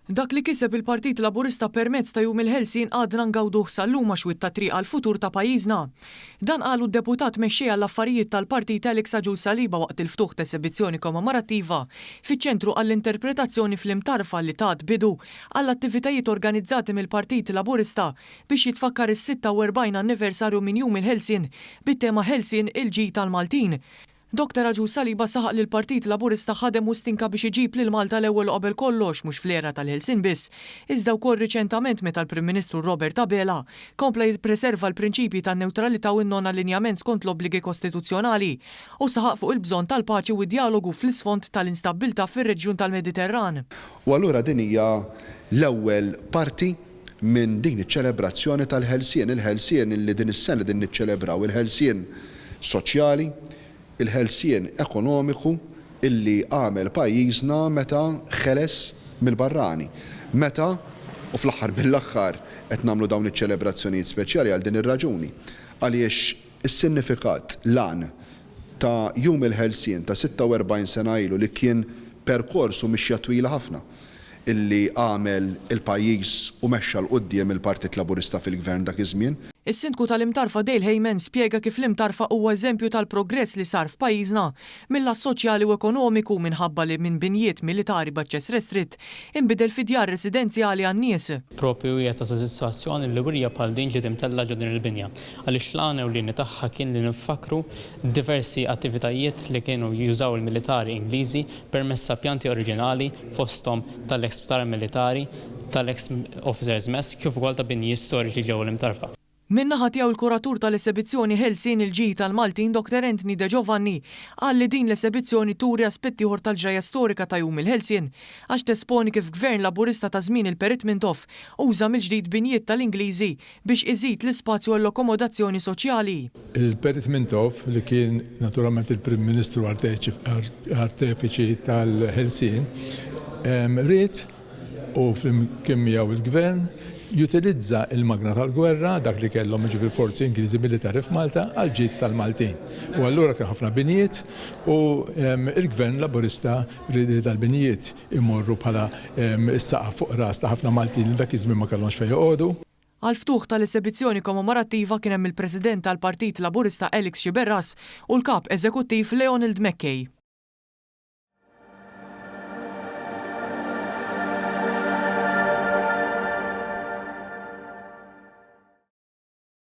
Dak li kiseb il-Partit Laburista permezz ta' Jum il-Ħelsien għadna ngawduh sal-lum għax witta t-triq għall-futur ta' pajjiżna. Dan qalu d-Deputat Mexxej għall-Affarijiet tal-Partit Alex Agius Saliba waqt il-ftuħ ta' esebizzjoni kommemorattiva fiċ-Ċentru għall-Interpretazzjoni fl-Imtarfa li tat bidu għall-attivitajiet organizzati mill-Partit Laburista biex jitfakkar is-46 anniversarju minn Jum il-Ħelsien bit-tema Ħelsien il-ġid għall-Maltin. Dottor Agius Saliba saħaq li l-Partit Laburista ħadem u stinka biex iġib lil Malta l-ewwel u qabel kollox mhux fl-era tal-ħelsien biss, iżda wkoll riċentament meta l-Prim Ministru Robert Abela kompla jippreserva l-prinċipji tan-newtralità u n-non-allinjament skont l-obbligi kostituzzjonali u saħaq fuq il-bżonn tal-paċi u d-djalogu fl-isfond tal-instabbiltà fir-reġjun tal-Mediterran. U allura din hija l-ewwel parti minn din iċ-ċelebrazzjoni tal-ħelsien, il-ħelsien li din is-sena qegħdin niċċelebraw, il-ħelsien soċjali, il-ħelsien ekonomiku illi għamel pajjiżna meta ħeles mill-barrani. Meta, u fl-aħħar mill-aħħar qed nagħmlu dawn iċ-ċelebrazzjonijiet speċjali għal din ir-raġuni, għaliex is-sinnifikat, l-għan ta' Jum il-Ħelsien ta' 46 sena ilu li kien perkors u mixja twila ħafna, illi għamel il-pajjiż u mexxa 'l quddiem il-Partit Laburista fil-Gvern dak iż-żmien. Is-Sindku tal-Imtarfa Dale Hayman spjega kif l-Imtarfa huwa eżempju tal-progress li sar f'pajjiżna mil-lat soċjali u ekonomiku minħabba li minn binjiet militari b'aċċess restritt inbidel fi djar residenzjali għan-nies. Proprju hija ta' sodisfazzjon li wirja bħal din ġiet imtellgħa ġo din il-binja għaliex l-għan ewlieni tagħha kien li nfakkru diversi attivitajiet li kienu jużaw il-militari Ingliżi permezz ta' pjanti oriġinali fosthom tal-eks sptar militari, tal-eks Officers Mess kif ukoll ta' binjiet storiċi ġewwa l-Imtarfa. Min-naħa tiegħu l-kuratur tal-esebizzjoni Ħelsien il-Ġid għall-Maltin Dr Anthony De Giovanni qal li din l-esebizzjoni turi aspett ieħor tal-ġrajja storika ta' Jum il-Ħelsien għax tesponi kif Gvern Laburista ta' żmien il-Perit Mintoff uża mill-ġdid binjiet tal-Ingliżi biex iżid l-ispazju għall-akkomodazzjoni soċjali. Il-Perit Mintoff, li kien naturalment il-Prim Ministru artefiċi tal-ħelsien, ried, u flimkien miegħu l-Gvern, jutilizza l-magna tal-gwerra, dak li kellhom jiġifieri l-forzi Ingliżi militari f'Malta, għall-ġid tal-Maltin. U allura kien ħafna binjiet u l-Gvern Laburista ried li dal-binjiet imorru bħala s-saqaf fuq ras ta' ħafna Maltin li dak iż-żmien ma kellhomx fejn joqogħdu. Għall-ftuħ tal-esebizzjoni kommemorattiva kien hemm il-President tal-Partit Laburista Alex Sciberras u l-Kap Eżekuttiv Leonald McKay.